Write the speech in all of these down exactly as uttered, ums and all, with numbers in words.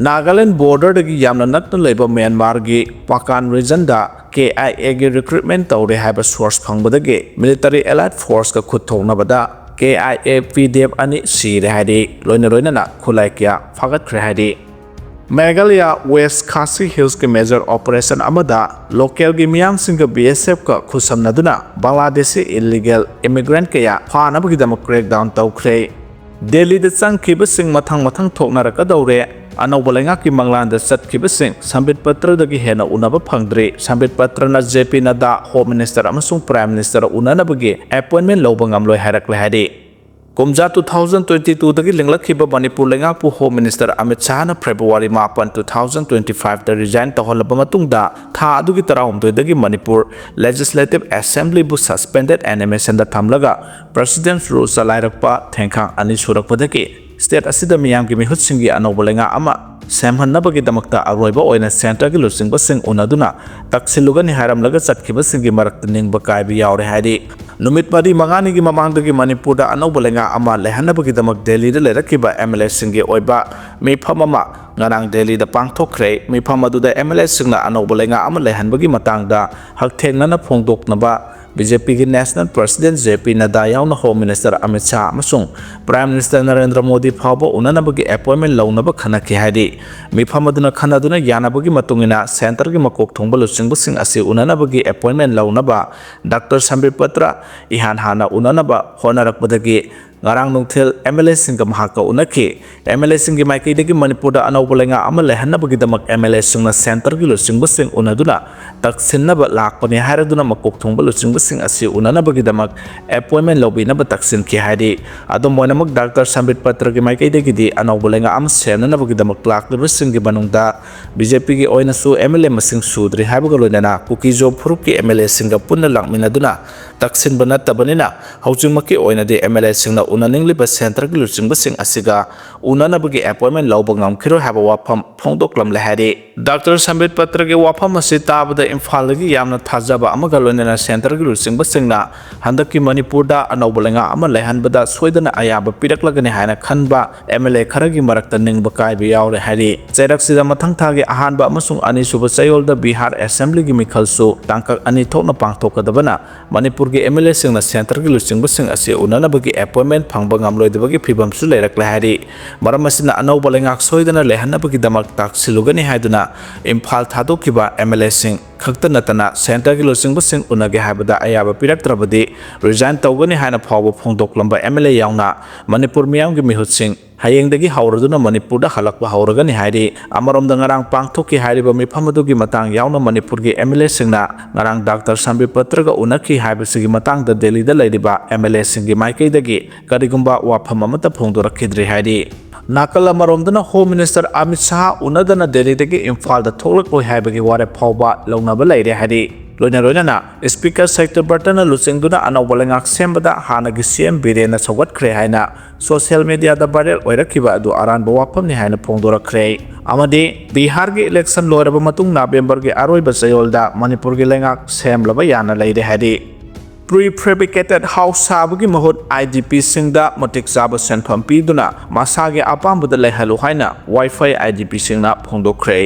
ꯅꯥꯒꯥꯂꯦꯟ ꯕꯣꯔꯗꯔꯗꯒꯤ ꯌꯥꯝꯅ ꯅꯛꯅ ꯂꯩꯕ ꯃ꯭ꯌꯥꯟꯃꯥꯔꯒꯤ ꯄꯥꯀꯥꯟ ꯔꯤꯖꯟꯗ ꯀꯦ ꯑꯥꯏ ꯑꯦꯒꯤ ꯔꯤꯀ꯭ꯔꯨꯠꯃꯦꯟ ꯇꯧꯔꯦ ꯍꯥꯏꯕ ꯁꯣꯔꯁ ꯐꯪꯕꯗꯒꯤ ꯃꯤꯂꯤꯇꯔꯤ ꯑꯦꯂꯥꯏꯠ ꯐꯣꯔꯁꯀ ꯈꯨꯠ ꯊꯣꯛꯅꯕꯗ ꯀꯦ I A P D F ꯑꯅꯤ ꯁꯤꯔꯦ ꯍꯥꯏꯔꯤ꯫ ꯂꯣꯏꯅ ꯂꯣꯏꯅꯅ ꯈꯨꯠꯂꯥꯏ ꯀꯌꯥ ꯐꯥꯒꯠꯈ꯭ꯔꯦ ꯍꯥꯏꯔꯤ꯫ ꯃꯦꯘꯥꯂꯌꯥ ꯋꯦꯁ ꯈꯥꯁꯤ ꯍꯤꯜꯁꯀꯤ ꯃꯦꯖꯔ ꯑꯣꯄꯔꯦꯁꯟ ꯑꯃꯗ ꯂꯣꯀꯦꯜꯒꯤ ꯃꯤꯌꯥꯝꯁꯤꯡꯒ ꯕꯤ ꯑꯦꯁ ꯑꯦꯐꯀ ꯈꯨꯠꯁꯝꯅꯗꯨꯅ ꯕꯪꯒ꯭ꯂꯥꯗꯦꯁꯤ ꯏꯂꯤꯒꯦꯜ ꯏꯃꯤꯒ꯭ꯔꯦꯟꯠ ꯀꯌꯥ ꯐꯥꯅꯕꯒꯤꯗꯃꯛ ꯀ꯭ꯔꯦꯛꯗꯥꯎꯟ ꯇꯧꯈ꯭ꯔꯦ꯫ ꯗꯦꯜꯂꯤꯗ ꯆꯪꯈꯤꯕꯁꯤꯡ ꯃꯊꯪ ꯃꯊꯪ ꯊꯣꯛꯅꯔꯛꯀꯗꯧꯔꯦ꯫ ꯑꯅꯧꯕ ꯂꯩꯉꯥꯛꯀꯤ ꯃꯪꯂꯥꯟꯗ ꯆꯠꯈꯤꯕꯁꯤꯡ ꯁꯝꯕꯤꯠ ꯄꯇ꯭ꯔꯗꯒꯤ ꯍꯦꯟꯅ ꯎꯅꯕ ꯐꯪꯗ꯭ꯔꯤ꯫ ꯁꯝꯕꯤꯠ ꯄꯇ꯭ꯔꯅ J P Nadda, home minister ꯑꯃꯁꯨꯡ ꯄ꯭ꯔꯥꯏꯝ ꯃꯤꯅꯤꯁꯇꯔ ꯎꯅꯅꯕꯒꯤ ꯑꯦꯄꯣꯏꯟꯃꯦꯟ ꯂꯧꯕ ꯉꯝꯂꯣꯏ ꯍꯥꯏꯔꯛꯂꯦ ꯍꯥꯏꯔꯤ꯫ ꯀꯨꯝꯖꯥ ꯇꯨ ꯊꯥꯎꯖꯟ ꯇ꯭ꯋꯦꯟꯇꯤ ꯇꯨꯗꯒꯤ ꯂꯤꯡꯂꯛꯈꯤꯕ ꯃꯅꯤꯄꯨꯔ ꯂꯩꯉꯥꯛꯄꯨ ꯍꯣꯝ ꯃꯤꯅꯤꯁꯇꯔ ꯑꯃꯤꯠ ꯁꯥꯍꯅ ꯐꯦꯕ꯭ꯔꯨꯋꯥꯔꯤ ꯃꯥꯄꯟ, ꯇꯨ ꯊꯥꯎꯖꯟ ꯇ꯭ꯋꯦꯟꯇꯤ ꯐꯥꯏꯚꯇ ꯔꯤꯖꯥꯏꯟ ꯇꯧꯍꯜꯂꯕ ꯃꯇꯨꯡꯗ, ꯊꯥ ꯑꯗꯨꯒꯤ ꯇꯔꯥꯍꯨꯝꯗꯣꯏꯗꯒꯤ ꯃꯅꯤꯄꯨꯔ ꯂꯦꯖꯤꯁꯂꯦꯇꯤꯚ ꯑꯦꯁꯦꯝꯕ꯭ꯂꯤꯕꯨ ꯁꯁꯄꯦꯟꯗꯦꯗ ꯑꯦꯅꯤꯃꯦꯁꯟꯗ ꯊꯝꯂꯒ ꯄ꯭ꯔꯁꯤꯗꯦꯟꯁ ꯔꯨꯜ ꯆꯂꯥꯏꯔꯛꯄ ꯊꯦꯡꯈꯥꯡ ꯑꯅꯤ ꯁꯨꯔꯛꯄꯗꯒꯤ ꯁ꯭ꯇꯦꯠ ꯑꯁꯤꯗ ꯃꯤꯌꯥꯝꯒꯤ ꯃꯤꯍꯨꯠꯁꯤꯡꯒꯤ ꯑꯅꯧꯕ ꯂꯩꯉꯥꯛ ꯑꯃ ꯁꯦꯝꯍꯟꯅꯕꯒꯤꯗꯃꯛꯇ ꯑꯔꯣꯏꯕ ꯑꯣꯏꯅ ꯁꯦꯟꯇꯔꯒꯤ ꯂꯨꯆꯤꯡꯕꯁꯤꯡ ꯎꯅꯗꯨꯅ ꯇꯛꯁꯤꯜꯂꯨꯒꯅꯤ ꯍꯥꯏꯔꯝꯂꯒ ꯆꯠꯈꯤꯕꯁꯤꯡꯒꯤ ꯃꯔꯛꯇ ꯅꯤꯡꯕ ꯀꯥꯏꯕ ꯌꯥꯎꯔꯦ ꯍꯥꯏꯔꯤ꯫ ꯅꯨꯃꯤꯠ ꯃꯔꯤ ꯃꯉꯥꯅꯤꯒꯤ ꯃꯃꯥꯡꯗꯒꯤ ꯃꯅꯤꯄꯨꯔꯗ ꯑꯅꯧꯕ ꯂꯩꯉꯥꯛ ꯑꯃ ꯂꯩꯍꯟꯅꯕꯒꯤꯗꯃꯛ ꯗꯦꯜꯂꯤꯗ ꯂꯩꯔꯛꯈꯤꯕ ꯑꯦꯝ ꯑꯦꯜ ꯑꯦꯁꯤꯡꯒꯤ ꯑꯣꯏꯕ ꯃꯤꯐꯝ ꯑꯃ ꯉꯔꯥꯡ ꯗꯦꯜꯂꯤꯗ ꯄꯥꯡꯊꯣꯛꯈ꯭ꯔꯦ꯫ ꯃꯤꯐꯝ ꯑꯗꯨꯗ ꯑꯦꯝ ꯑꯦꯜ ꯑꯦꯁꯤꯡꯅ ꯑꯅꯧꯕ ꯂꯩꯉꯥꯛ ꯑꯃ ꯂꯩꯍꯟꯕꯒꯤ ꯃꯇꯥꯡꯗ ꯍꯛꯊꯦꯡꯅꯅ ꯐꯣꯡꯗꯣꯛꯅꯕ ꯕꯤ ꯖꯦ ꯄꯤꯒꯤ ꯅꯦꯁꯅꯦꯜ ꯄ꯭ꯔꯁꯤꯗꯦꯟ ꯖꯦ ꯄꯤ ꯅꯗꯥ ꯌꯥꯎꯅ ꯍꯣꯝ ꯃꯤꯅꯤꯁꯇꯔ ꯑꯃꯤꯠ ꯁꯥꯍ ꯑꯃꯁꯨꯡ ꯄ꯭ꯔꯥꯏꯝ ꯃꯤꯅꯤꯁꯇꯔ ꯅꯔꯦꯟꯗ꯭ꯔ ꯃꯣꯗꯤ ꯐꯥꯎꯕ ꯎꯅꯅꯕꯒꯤ ꯑꯦꯄꯣꯏꯟꯃꯦꯟ ꯂꯧꯅꯕ ꯈꯟꯅꯈꯤ ꯍꯥꯏꯔꯤ꯫ ꯃꯤꯐꯝ ꯑꯗꯨꯅ ꯈꯟꯅꯗꯨꯅ ꯌꯥꯅꯕꯒꯤ ꯃꯇꯨꯡ ꯏꯟꯅ ꯁꯦꯟꯇꯔꯒꯤ ꯃꯀꯣꯛ ꯊꯣꯡꯕ ꯂꯨꯆꯤꯡꯕꯁꯤꯡ ꯑꯁꯤ ꯎꯅꯅꯕꯒꯤ ꯑꯦꯄꯣꯏꯟꯃꯦꯟ ꯂꯧꯅꯕ ꯗꯥꯛꯇꯔ ꯁꯝꯕꯤꯠ ꯄꯇ꯭ꯔ ꯏꯍꯥꯟ ꯍꯥꯟꯅ ꯎꯅꯅꯕ ꯍꯣꯠꯅꯔꯛꯄꯗꯒꯤ ꯉꯔꯥꯡ ꯅꯨꯡꯊꯤꯜ ꯑꯦꯝ ꯑꯦꯜ ꯑꯦꯁꯤꯡꯒ ꯃꯍꯥꯛꯀ ꯎꯅꯈꯤ꯫ ꯑꯦꯝ ꯑꯦꯜ ꯑꯦꯁꯤꯡꯒꯤ ꯃꯥꯏꯀꯩꯗꯒꯤ ꯃꯅꯤꯄꯨꯔꯗ ꯑꯅꯧꯕ ꯂꯩꯉꯥꯛ ꯑꯃ ꯂꯩꯍꯟꯅꯕꯒꯤꯗꯃꯛ ꯑꯦꯝ ꯑꯦꯜ ꯑꯦꯁꯤꯡꯅ ꯁꯦꯟꯇꯔꯒꯤ ꯂꯨꯆꯤꯡꯕꯁꯤꯡ ꯎꯅꯗꯨꯅ ꯇꯛꯁꯤꯟꯅꯕ ꯂꯥꯛꯄꯅꯤ ꯍꯥꯏꯔꯗꯨꯅ ꯃꯀꯣꯛ ꯊꯣꯡꯕ ꯂꯨꯆꯤꯡꯕꯁꯤꯡ ꯑꯁꯤ ꯎꯅꯅꯕꯒꯤꯗꯃꯛ ꯑꯦꯄꯣꯏꯟꯃꯦꯟ ꯂꯧꯕꯤꯅꯕ ꯇꯛꯁꯤꯟꯈꯤ ꯍꯥꯏꯔꯤ꯫ ꯑꯗꯨꯝ ꯑꯣꯏꯅꯃꯛ ꯗꯥꯛꯇꯔ ꯁꯝꯕꯤꯠ ꯄꯇ꯭ꯔꯒꯤ ꯃꯥꯏꯀꯩꯗꯒꯤꯗꯤ ꯑꯅꯧꯕ ꯂꯩꯉꯥꯛ ꯑꯃ ꯁꯦꯝꯅꯅꯕꯒꯤꯗꯃꯛ ꯂꯥꯛꯂꯤꯕꯁꯤꯡꯒꯤ ꯃꯅꯨꯡꯗ ꯕꯤ ꯖꯦ ꯄꯤꯒꯤ ꯑꯣꯏꯅꯁꯨ ꯑꯦꯝ ꯑꯦꯜ ꯑꯦ ꯃꯁꯤꯡ ꯁꯨꯗ꯭ꯔꯤ ꯍꯥꯏꯕꯒ ꯂꯣꯏꯅꯅ ꯀꯨꯀꯤꯖꯣ ꯐꯨꯔꯨꯞꯀꯤ ꯑꯦꯝ ꯑꯦꯜ ꯑꯦꯁꯤꯡꯒ ꯄꯨꯟꯅ ꯂꯥꯛꯃꯤꯟꯅꯗꯨꯅ ꯇꯛꯁꯤꯟꯕ ꯅꯠꯇꯕꯅꯤꯅ ꯍꯧꯖꯤꯛꯃꯛꯀꯤ ꯑꯣꯏꯅꯗꯤ ꯑꯦꯝ ꯑꯦꯜ ꯑꯦꯁꯤꯡꯅ ꯎꯅꯅꯤꯡꯂꯤꯕ ꯁꯦꯟꯇꯔꯒꯤ ꯂꯨꯆꯤꯡꯕꯁꯤꯡ ꯑꯁꯤꯒ ꯎꯅꯅꯕꯒꯤ ꯑꯦꯄꯣꯏꯟꯃꯦꯟ ꯂꯧꯕ ꯉꯝꯈꯤꯔꯣꯏ ꯍꯥꯏꯕ ꯋꯥꯐꯝ ꯐꯣꯡꯗꯣꯛꯂꯝꯂꯦ ꯍꯥꯏꯔꯤ꯫ ꯗꯥꯛꯇꯔ ꯁꯝꯕꯤꯠ ꯄꯇ꯭ꯔꯒꯤ ꯋꯥꯐꯝ ꯑꯁꯤ ꯇꯥꯕꯗ ꯏꯝꯐꯥꯜꯗꯒꯤ ꯌꯥꯝꯅ ꯊꯥꯖꯕ ꯑꯃꯒ ꯂꯣꯏꯅꯅ ꯁꯦꯟꯇꯔꯒꯤ ꯂꯨꯆꯤꯡꯕꯁꯤꯡꯅ ꯍꯟꯗꯛꯀꯤ ꯃꯅꯤꯄꯨꯔꯗ ꯑꯅꯧꯕ ꯂꯩꯉꯥꯛ ꯑꯃ ꯂꯩꯍꯟꯕꯗ ꯁꯣꯏꯗꯅ ꯑꯌꯥꯕ ꯄꯤꯔꯛꯂꯒꯅꯤ ꯍꯥꯏꯅ ꯈꯟꯕ ꯑꯦꯝ ꯑꯦꯜ ꯑꯦ ꯈꯔꯒꯤ ꯃꯔꯛꯇ ꯅꯤꯡꯕ ꯀꯥꯏꯕ ꯌꯥꯎꯔꯦ ꯍꯥꯏꯔꯤ꯫ ꯆꯩꯔꯛꯁꯤꯗ ꯃꯊꯪ ꯊꯥꯒꯤ ꯑꯍꯥꯟꯕ ꯑꯃꯁꯨꯡ ꯑꯅꯤꯁꯨꯕ ꯆꯌꯣꯜꯗ ꯕꯤꯍꯥꯔ ꯑꯦꯁꯦꯝꯕ꯭ꯂꯤꯒꯤ ꯃꯤꯈꯜꯁꯨ ꯇꯥꯡꯀꯛ ꯑꯅꯤ ꯊꯣꯛꯅ ꯄꯥꯡꯊꯣꯛꯀꯗꯕꯅ ꯃꯅꯤꯄꯨꯔꯒꯤ ꯑꯦꯝ ꯑꯦꯜ ꯑꯦꯁꯤꯡꯅ ꯁꯦꯟꯇꯔꯒꯤ ꯂꯨꯆꯤꯡꯕꯁꯤꯡ ꯑꯁꯤ ꯎꯅꯅꯕꯒꯤ ꯑꯦꯄꯣꯏꯟꯃꯦꯟ ꯐꯪꯕ ꯉꯝꯂꯣꯏꯗꯕꯒꯤ ꯐꯤꯕꯝꯁꯨ ꯂꯩꯔꯛꯂꯦ ꯍꯥꯏꯔꯤ꯫ ꯃꯔꯝ ꯑꯁꯤꯅ ꯑꯅꯧꯕ ꯂꯩꯉꯥꯛ ꯁꯣꯏꯗꯅ ꯂꯩꯍꯟꯅꯕꯒꯤꯗꯃꯛ ꯇꯥꯛꯁꯤꯜꯂꯨꯒꯅꯤ ꯍꯥꯏꯗꯨꯅ ꯏꯝꯐꯥꯜ ꯊꯥꯗꯣꯛꯈꯤꯕ ꯑꯦꯝ ꯑꯦꯜ ꯑꯦꯁꯤꯡ ꯈꯛꯇ ꯅꯠꯇꯅ ꯁꯦꯟꯇꯔꯒꯤ ꯂꯨꯆꯤꯡꯕꯁꯤꯡ ꯎꯅꯒꯦ ꯍꯥꯏꯕꯗ ꯑꯌꯥꯕ ꯄꯤꯔꯛꯇ꯭ꯔꯕꯗꯤ ꯔꯤꯖꯥꯏꯟ ꯇꯧꯒꯅꯤ ꯍꯥꯏꯅ ꯐꯥꯎꯕ ꯐꯣꯡꯗꯣꯛꯂꯝꯕ ꯑꯦꯝ ꯑꯦꯜ ꯑꯦ ꯌꯥꯎꯅ ꯃꯅꯤꯄꯨꯔ ꯃꯤꯌꯥꯝꯒꯤ ꯃꯤꯍꯨꯠꯁꯤꯡ ꯍꯌꯦꯡꯗꯒꯤ ꯍꯧꯔꯗꯨꯅ ꯃꯅꯤꯄꯨꯔꯗ ꯍꯜꯂꯛꯄ ꯍꯧꯔꯒꯅꯤ ꯍꯥꯏꯔꯤ꯫ ꯑꯃꯔꯣꯝꯗ ꯉꯔꯥꯡ ꯄꯥꯡꯊꯣꯛꯈꯤ ꯍꯥꯏꯔꯤꯕ ꯃꯤꯐꯝ ꯑꯗꯨꯒꯤ ꯃꯇꯥꯡ ꯌꯥꯎꯅ ꯃꯅꯤꯄꯨꯔꯒꯤ ꯑꯦꯝ ꯑꯦꯜ ꯑꯦꯁꯤꯡꯅ ꯉꯔꯥꯡ ꯗꯥꯛꯇꯔ ꯁꯝꯕꯤꯠ ꯄꯇ꯭ꯔꯒ ꯎꯅꯈꯤ ꯍꯥꯏꯕꯁꯤꯒꯤ ꯃꯇꯥꯡꯗ ꯗꯦꯜꯂꯤꯗ ꯂꯩꯔꯤꯕ ꯑꯦꯝ ꯑꯦꯜ ꯑꯦꯁꯤꯡꯒꯤ ꯃꯥꯏꯀꯩꯗꯒꯤ ꯀꯔꯤꯒꯨꯝꯕ ꯋꯥꯐꯝ ꯑꯃꯠꯇ ꯐꯣꯡꯗꯣꯔꯛꯈꯤꯗ꯭ꯔꯤ ꯍꯥꯏꯔꯤ꯫ ꯅꯥꯀꯜ ꯑꯃꯔꯣꯝꯗꯅ ꯍꯣꯝ ꯃꯤꯅꯤꯁꯇꯔ ꯑꯃꯤꯠ ꯁꯥꯍ ꯎꯅꯗꯅ ꯗꯦꯜꯂꯤꯗꯒꯤ ꯏꯝꯐꯥꯜꯗ ꯊꯣꯛꯂꯛꯂꯣꯏ ꯍꯥꯏꯕꯒꯤ ꯋꯥꯔꯦꯞ ꯐꯥꯎꯕ ꯂꯧꯅꯕ ꯂꯩꯔꯦ ꯍꯥꯏꯔꯤ꯫ ꯂꯣꯏꯅ ꯂꯣꯏꯅꯅ ꯁ꯭ꯄꯤꯀꯔ ꯁꯛꯇꯕ꯭ꯔꯇꯅ ꯂꯨꯆꯤꯡꯗꯨꯅ ꯑꯅꯧꯕ ꯂꯩꯉꯥꯛ ꯁꯦꯝꯕꯗ ꯍꯥꯟꯅꯒꯤ ꯁꯤ ꯑꯦꯝ ꯕꯤꯔꯦꯟꯅ ꯁꯧꯒꯠꯈ꯭ꯔꯦ ꯍꯥꯏꯅ ꯁꯣꯁꯤꯌꯦꯜ ꯃꯤꯗꯤꯌꯥꯗ ꯚꯥꯏꯔꯦꯜ ꯑꯣꯏꯔꯛꯈꯤꯕ ꯑꯗꯨ ꯑꯔꯥꯟꯕ ꯋꯥꯐꯝꯅꯤ ꯍꯥꯏꯅ ꯐꯣꯡꯗꯣꯔꯛꯈ꯭ꯔꯦ꯫ ꯑꯃꯗꯤ ꯕꯤꯍꯥꯔꯒꯤ ꯏꯂꯦꯛꯁꯟ ꯂꯣꯏꯔꯕ ꯃꯇꯨꯡ ꯅꯕꯦꯝꯕꯔꯒꯤ ꯑꯔꯣꯏꯕ ꯆꯌꯣꯜꯗ ꯃꯅꯤꯄꯨꯔꯒꯤ ꯂꯩꯉꯥꯛ ꯁꯦꯝꯂꯕ ꯌꯥꯅ ꯂꯩꯔꯦ ꯍꯥꯏꯔꯤ꯫ ꯄ꯭ꯔꯤ ꯐꯦꯕ꯭ꯔꯤꯀꯦꯇꯦꯠ ꯍꯥꯎꯁ ꯁꯥꯕꯒꯤ ꯃꯍꯨꯠ ꯑꯥꯏ ꯗꯤ ꯄꯤꯁꯤꯡꯗ ꯃꯇꯤꯛ ꯆꯥꯕ ꯁꯦꯟꯐꯝ ꯄꯤꯗꯨꯅ ꯃꯁꯥꯒꯤ ꯑꯄꯥꯝꯕꯗ ꯂꯩꯍꯜꯂꯨ ꯍꯥꯏꯅ ꯋꯥꯏꯐꯥꯏ ꯑꯥꯏ ꯗꯤ ꯄꯤꯁꯤꯡꯅ ꯐꯣꯡꯗꯣꯛꯈ꯭ꯔꯦ꯫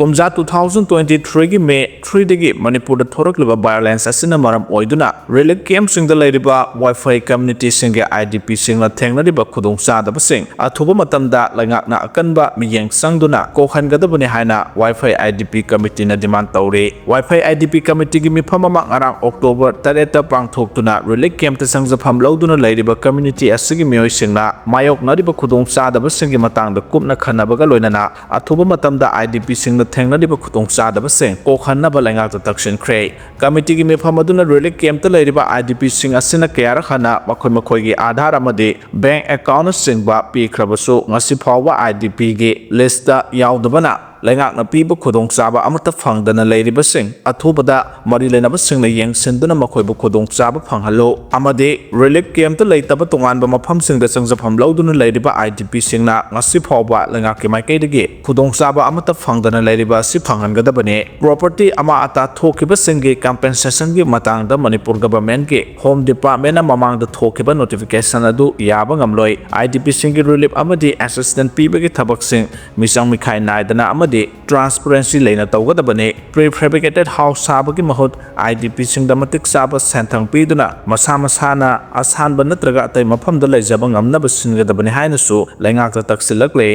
ꯀꯨꯝꯖꯥ ꯇꯨ ꯊꯥꯎꯖꯟ ꯇ꯭ꯋꯦꯟꯇꯤ ꯊ꯭ꯔꯤꯒꯤ ꯃꯦ ꯊ꯭ꯔꯤꯗꯒꯤ ꯃꯅꯤꯄꯨꯔꯗ ꯊꯣꯔꯛꯂꯤꯕ ꯚꯥꯏꯑꯣꯂꯦꯟꯁ ꯑꯁꯤꯅ ꯃꯔꯝ ꯑꯣꯏꯗꯨꯅ ꯔꯤꯂꯤꯐ ꯀꯦꯝꯞꯁꯤꯡꯗ ꯂꯩꯔꯤꯕ ꯋꯥꯏꯐꯥꯏ ꯀꯝꯃ꯭ꯌꯨꯅꯤꯇꯤꯁꯤꯡꯒꯤ ꯑꯥꯏ ꯗꯤ ꯄꯤꯁꯤꯡꯅ ꯊꯦꯡꯅꯔꯤꯕ ꯈꯨꯗꯣꯡꯆꯥꯗꯕꯁꯤꯡ ꯑꯊꯨꯕ ꯃꯇꯝꯗ ꯂꯩꯉꯥꯛꯅ ꯑꯀꯟꯕ ꯃꯤꯠꯌꯦꯡ ꯆꯪꯗꯨꯅ ꯀꯣꯛꯍꯟꯒꯗꯕꯅꯤ ꯍꯥꯏꯅ ꯋꯥꯏꯐꯥꯏ ꯑꯥꯏ ꯗꯤ ꯄꯤ ꯀꯃꯤꯇꯤꯅ ꯗꯤꯃꯥꯟ ꯇꯧꯔꯤ꯫ ꯋꯥꯏꯐꯥꯏ ꯑꯥꯏ ꯗꯤ ꯄꯤ ꯀꯃꯤꯇꯤꯒꯤ ꯃꯤꯐꯝ ꯑꯃ ꯉꯔꯥꯡ ꯑꯣꯛꯇꯣꯕꯔ ꯇꯔꯦꯠꯇ ꯄꯥꯡꯊꯣꯛꯇꯨꯅ ꯔꯤꯂꯤꯐ ꯀꯦꯝꯞꯇ ꯆꯪꯖꯐꯝ ꯂꯧꯗꯨꯅ ꯂꯩꯔꯤꯕ ꯀꯝꯃ꯭ꯌꯨꯅꯤꯇꯤ ꯑꯁꯤꯒꯤ ꯃꯤꯑꯣꯏꯁꯤꯡꯅ ꯃꯥꯌꯣꯛꯅꯔꯤꯕ ꯈꯨꯗꯣꯡꯆꯥꯗꯕꯁꯤꯡꯒꯤ ꯃꯇꯥꯡꯗ ꯀꯨꯞꯅ ꯈꯟꯅꯕꯒ ꯂꯣꯏꯅꯅ ꯑꯊꯨꯕ ꯃꯇꯝꯗ ꯑꯥꯏ ꯗꯤ ꯄꯤꯁꯤꯡꯅ ꯊꯦꯡꯅꯔꯤꯕ ꯈꯨꯗꯣꯡꯆꯥꯗꯕꯁꯤꯡ ꯀꯣꯛꯍꯟꯅꯕ ꯂꯩꯉꯥꯛꯇ ꯇꯛꯁꯤꯟꯈ꯭ꯔꯦ꯫ ꯀꯃꯤꯇꯤꯒꯤ ꯃꯤꯐꯝ ꯑꯗꯨꯅ ꯔꯤꯂꯤꯐ ꯀꯦꯝꯞꯇ ꯂꯩꯔꯤꯕ ꯑꯥꯏ ꯗꯤ ꯄꯤꯁꯤꯡ ꯑꯁꯤꯅ ꯀꯌꯥꯔꯛ ꯍꯟꯅ ꯃꯈꯣꯏ ꯃꯈꯣꯏꯒꯤ ꯑꯥꯙꯥꯔ ꯑꯃꯗꯤ ꯕꯦꯡꯛ ꯑꯦꯀꯥꯎꯟꯠꯅꯆꯤꯡꯕ ꯄꯤꯈ꯭ꯔꯕꯁꯨ ꯉꯁꯤ ꯐꯥꯎꯕ ꯑꯥꯏ ꯗꯤ ꯄꯤꯒꯤ ꯂꯤꯁꯇ ꯌꯥꯎꯗꯕꯅ ꯂꯩꯉꯥꯛꯅ ꯄꯤꯕ ꯈꯨꯗꯣꯡꯆꯥꯕ ꯑꯃꯠꯇ ꯐꯪꯗꯅ ꯂꯩꯔꯤꯕꯁꯤꯡ ꯑꯊꯨꯕꯗ ꯃꯔꯤ ꯂꯩꯅꯕꯁꯤꯡꯅ ꯌꯦꯡꯁꯤꯟꯗꯨꯅ ꯃꯈꯣꯏꯕꯨ ꯈꯨꯗꯣꯡꯆꯥꯕ ꯐꯪꯍꯜꯂꯨ ꯑꯃꯗꯤ relief camp ꯇ ꯂꯩꯇꯕ ꯇꯣꯉꯥꯟꯕ ꯃꯐꯝꯁꯤꯡꯗ ꯆꯪꯖꯐꯝ ꯂꯧꯗꯨꯅ ꯂꯩꯔꯤꯕ I D P ꯁꯤꯡꯅ ꯉꯁꯤ ꯐꯥꯎꯕ ꯂꯩꯉꯥꯛꯀꯤ ꯃꯥꯏꯀꯩꯗꯒꯤ ꯈꯨꯗꯣꯡꯆꯥꯕ ꯑꯃꯠꯇ ꯐꯪꯗꯅ ꯂꯩꯔꯤꯕ ꯑꯁꯤ ꯐꯪꯍꯟꯒꯗꯕꯅꯤ꯫ Property ꯑꯃ ꯑꯇꯥ ꯊꯣꯛꯈꯤꯕꯁꯤꯡꯒꯤ compensation ꯒꯤ ꯃꯇꯥꯡꯗ ꯃꯅꯤꯄꯨꯔ government ꯀꯤ Home Department ꯅ ꯃꯃꯥꯡꯗ ꯊꯣꯛꯈꯤꯕ notification ꯑꯗꯨ ꯌꯥꯕ ꯉꯝꯂꯣꯏ꯫ I D P ꯁꯤꯡꯒꯤ relief ꯑꯃꯗꯤ assistance ꯄꯤꯕꯒꯤ ꯊꯕꯛꯁꯤꯡ ꯃꯤꯆꯪ ꯃꯤꯈꯥꯏ ꯅꯥꯏꯗꯅ ꯑꯃꯗꯤ transparency ꯂꯩꯅ ꯇꯧꯒꯗꯕꯅꯤ꯫ Prefabricated house ꯁꯥꯕꯒꯤ ꯃꯍꯨꯠ I D P ꯁꯤꯡꯗ ꯃꯇꯤꯛ ꯆꯥꯕ ꯁꯦꯟꯊꯪ ꯄꯤꯗꯨꯅ ꯃꯁꯥ ꯃꯁꯥꯅ ꯑꯁꯥꯟꯕ ꯅꯠꯇ꯭ꯔꯒ ꯑꯇꯩ ꯃꯐꯝꯗ ꯂꯩꯖꯕ ꯉꯝꯅꯕ ꯁꯤꯟꯒꯗꯕꯅꯤ ꯍꯥꯏꯅꯁꯨ ꯂꯩꯉꯥꯛꯇ ꯇꯛꯁꯤꯜꯂꯛꯂꯤ꯫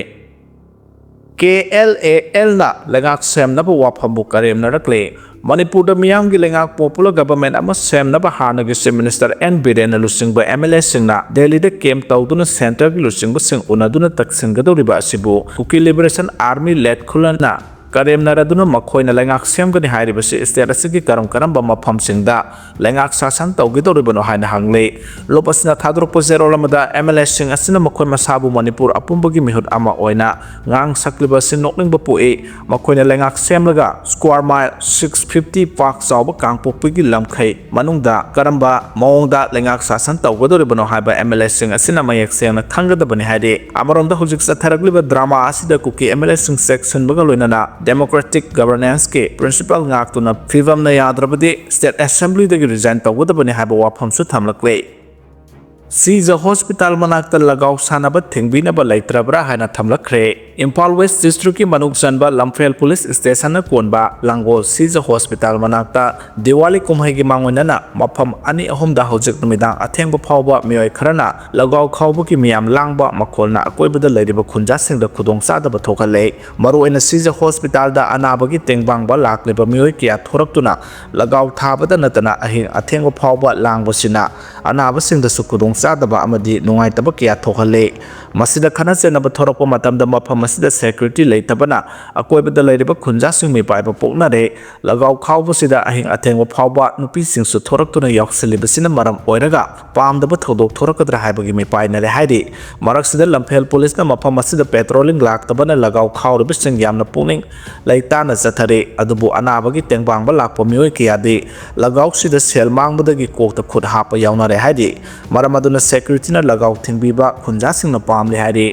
K L A L ꯅ ꯂꯩꯉꯥꯛ ꯁꯦꯝꯅꯕ ꯋꯥꯐꯝꯕꯨ ꯀꯔꯦꯝꯅꯔꯛꯂꯤ꯫ ꯃꯅꯤꯄꯨꯔꯗ ꯃꯤꯌꯥꯝꯒꯤ ꯂꯩꯉꯥꯛ popular government ꯑꯃ ꯁꯦꯝꯅꯕ ꯍꯥꯟꯅꯒꯤ Chief Minister N ꯕꯤꯔꯦꯟꯅ ꯂꯨꯆꯤꯡꯕ M L A ꯁꯤꯡꯅ ꯗꯦꯜꯂꯤꯗ camp ꯇꯧꯗꯨꯅ centre ꯒꯤ ꯂꯨꯆꯤꯡꯕꯁꯤꯡ ꯎꯅꯗꯨꯅ ꯇꯛꯁꯤꯟꯒꯗꯧꯔꯤꯕ ꯑꯁꯤꯕꯨ Kuki Liberation Army led ꯈꯨꯂꯟꯅ ꯀꯔꯦꯝꯅꯔꯗꯨꯅ ꯃꯈꯣꯏꯅ ꯂꯩꯉꯥꯛ ꯁꯦꯝꯒꯅꯤ ꯍꯥꯏꯔꯤꯕꯁꯤ state ꯑꯁꯤꯒꯤ ꯀꯔꯝ ꯀꯔꯝꯕ ꯃꯐꯝꯁꯤꯡꯗ ꯂꯩꯉꯥꯛ ꯁꯥꯁꯟ ꯇꯧꯒꯗꯧꯔꯤꯕꯅꯣ ꯍꯥꯏꯅ ꯍꯪꯂꯤ꯫ ꯂꯨꯞ ꯑꯁꯤꯅ ꯊꯥꯗꯣꯔꯛꯄ ꯆꯦꯔꯣꯜ ꯑꯃꯗ M L A ꯁꯤꯡ ꯑꯁꯤꯅ ꯃꯈꯣꯏ ꯃꯁꯥꯕꯨ ꯃꯅꯤꯄꯨꯔ ꯑꯄꯨꯝꯕꯒꯤ ꯃꯤꯍꯨꯠ ꯑꯃ ꯑꯣꯏꯅ ꯉꯥꯡ ꯁꯛꯂꯤꯕ ꯑꯁꯤ ꯅꯣꯛꯅꯤꯡꯕ ꯄꯣꯛꯏ꯫ ꯃꯈꯣꯏꯅ ꯂꯩꯉꯥꯛ ꯁꯦꯝꯂꯒ square mile six fifty ꯄꯥꯛ ꯆꯥꯎꯕ ꯀꯥꯡꯄꯣꯛꯄꯤꯒꯤ ꯂꯝꯈꯩ ꯃꯅꯨꯡꯗ ꯀꯔꯝꯕ ꯃꯑꯣꯡꯗ ꯂꯩꯉꯥꯛ ꯁꯥꯁꯟ ꯇꯧꯒꯗꯧꯔꯤꯕꯅꯣ ꯍꯥꯏꯕ M L A ꯁꯤꯡ ꯑꯁꯤꯅ ꯃꯌꯦꯛ ꯁꯦꯡꯅ ꯈꯪꯒꯗꯕꯅꯤ ꯍꯥꯏꯔꯤ꯫ ꯑꯃꯔꯣꯝꯗ ꯍꯧꯖꯤꯛ ꯆꯠꯊꯔꯛꯂꯤꯕ drama ꯑꯁꯤꯗ ꯀꯨꯀꯤ M L A ꯁꯤꯡ ꯆꯦꯛꯁꯤꯟꯕꯒ ꯂꯣꯏꯅꯅ democratic governance ꯀꯤ principle ꯉꯥꯛꯇꯨꯅ ꯐꯤꯕꯝꯅ ꯌꯥꯗ꯭ꯔꯕꯗꯤ state assembly ꯗꯒꯤ resign ꯇꯧꯒꯗꯕꯅꯤ ꯍꯥꯏꯕ ꯋꯥꯐꯝꯁꯨ ꯊꯝꯂꯛꯂꯤ꯫ ꯁꯤꯖ ꯍꯣꯁꯄꯤꯇꯥꯜ ꯃꯅꯥꯛꯇ ꯂꯒꯥꯎ ꯁꯥꯟꯅꯕ ꯊꯤꯡꯕꯤꯅꯕ ꯂꯩꯇ꯭ꯔꯕ꯭ꯔꯥ ꯍꯥꯏꯅ ꯊꯝꯂꯛꯈ꯭ꯔꯦ꯫ ꯏꯝꯐꯥꯜ ꯋꯦꯁ ꯗꯤꯁꯇ꯭ꯔꯤꯛꯀꯤ ꯃꯅꯨꯡ ꯆꯟꯕ ꯂꯝꯐꯦꯜ ꯄꯨꯂꯤꯁ ꯁ꯭ꯇꯦꯁꯟꯅ ꯀꯣꯟꯕ ꯂꯥꯡꯒꯣꯜ ꯁꯤꯖ ꯍꯣꯁꯄꯤꯇꯥꯜ ꯃꯅꯥꯛꯇ ꯗꯤꯋꯥꯂꯤ ꯀꯨꯝꯍꯩꯒꯤ ꯃꯥꯡꯑꯣꯏꯅꯅ ꯃꯐꯝ ꯑꯅꯤ ꯑꯍꯨꯝꯗ ꯍꯧꯖꯤꯛ ꯅꯨꯃꯤꯗꯥꯡ ꯑꯊꯦꯡꯕ ꯐꯥꯎꯕ ꯃꯤꯑꯣꯏ ꯈꯔꯅ ꯂꯒꯥꯎ ꯈꯥꯎꯕꯒꯤ ꯃꯤꯌꯥꯝ ꯂꯥꯡꯕ ꯃꯈꯣꯜꯅ ꯑꯀꯣꯏꯕꯗ ꯂꯩꯔꯤꯕ ꯈꯨꯟꯖꯥꯁꯤꯡꯗ ꯈꯨꯗꯣꯡꯆꯥꯗꯕ ꯊꯣꯛꯍꯜꯂꯦ꯫ ꯃꯔꯨꯑꯣꯏꯅ ꯁꯤꯖ ꯍꯣꯁꯄꯤꯇꯥꯜꯗ ꯑꯅꯥꯕꯒꯤ ꯇꯦꯡꯕꯥꯡꯕ ꯂꯥꯛꯂꯤꯕ ꯃꯤꯑꯣꯏ ꯀꯌꯥ ꯊꯣꯔꯛꯇꯨꯅ ꯂꯒꯥꯎ ꯊꯥꯕꯗ ꯅꯠꯇꯅ ꯑꯍꯤꯡ ꯑꯊꯦꯡꯕ ꯐꯥꯎꯕ ꯂꯥꯡꯕꯁꯤꯅ ꯑꯅꯥꯕꯁꯤꯡꯗꯁꯨ ꯈꯨꯗꯣꯡ ꯆꯥꯗꯕ ꯑꯃꯗꯤ ꯅꯨꯡꯉꯥꯏꯇꯕ ꯀꯌꯥ ꯊꯣꯛꯍꯜꯂꯦ꯫ ꯃꯁꯤꯗ ꯈꯠꯅ ꯆꯩꯅꯕ ꯊꯣꯔꯛꯄ ꯃꯇꯝꯗ ꯃꯐꯝ ꯑꯁꯤꯗ security ꯂꯩꯇꯕꯅ ꯑꯀꯣꯏꯕꯗ ꯂꯩꯔꯤꯕ ꯈꯨꯟꯖꯥꯁꯤꯡ ꯃꯤꯄꯥꯏꯕ ꯄꯣꯛꯅꯔꯦ꯫ ꯂꯒꯥꯎ ꯈꯥꯎꯕꯁꯤꯗ ꯑꯍꯤꯡ ꯑꯊꯦꯡꯕ ꯐꯥꯎꯕ ꯅꯨꯄꯤꯁꯤꯡꯁꯨ ꯊꯣꯔꯛꯇꯨꯅ ꯌꯥꯎꯁꯤꯜꯂꯤꯕꯁꯤꯅ ꯃꯔꯝ ꯑꯣꯏꯔꯒ ꯄꯥꯝꯗꯕ ꯊꯧꯗꯣꯛ ꯊꯣꯔꯛꯀꯗ꯭ꯔꯥ ꯍꯥꯏꯕꯒꯤ ꯃꯤꯄꯥꯏꯅꯔꯦ ꯍꯥꯏꯔꯤ꯫ ꯃꯔꯛꯁꯤꯗ ꯂꯝꯐꯦꯜ ꯄꯨꯂꯤꯁꯅ ꯃꯐꯝ ꯑꯁꯤꯗ patrolling ꯂꯥꯛꯇꯕꯅ ꯂꯒꯥꯎ ꯈꯥꯎꯔꯤꯕꯁꯤꯡ ꯌꯥꯝꯅ ꯄꯨꯛꯅꯤꯡ ꯂꯩꯇꯥꯅ ꯆꯠꯊꯔꯤ꯫ ꯑꯗꯨꯕꯨ ꯑꯅꯥꯕꯒꯤ ꯇꯦꯡꯕꯥꯡꯕ ꯂꯥꯛꯄ ꯃꯤꯑꯣꯏ ꯀꯌꯥꯗꯤ ꯂꯒꯥꯎꯁꯤꯗ ꯁꯦꯜ ꯃꯥꯡꯕꯗꯒꯤ ꯀꯣꯛꯇ ꯈꯨꯠ ꯍꯥꯞꯄ ꯌꯥꯎꯅꯔꯦ ꯍꯥꯏꯔꯤ꯫ ꯃꯔꯝ ꯑꯗꯨꯅ securityꯅ ꯂꯒꯥꯎ ꯊꯤꯡꯕꯤꯕ ꯈꯨꯟꯖꯥꯁꯤꯡꯅ ꯄꯥꯝꯂꯦ ꯍꯥꯏꯔꯤ꯫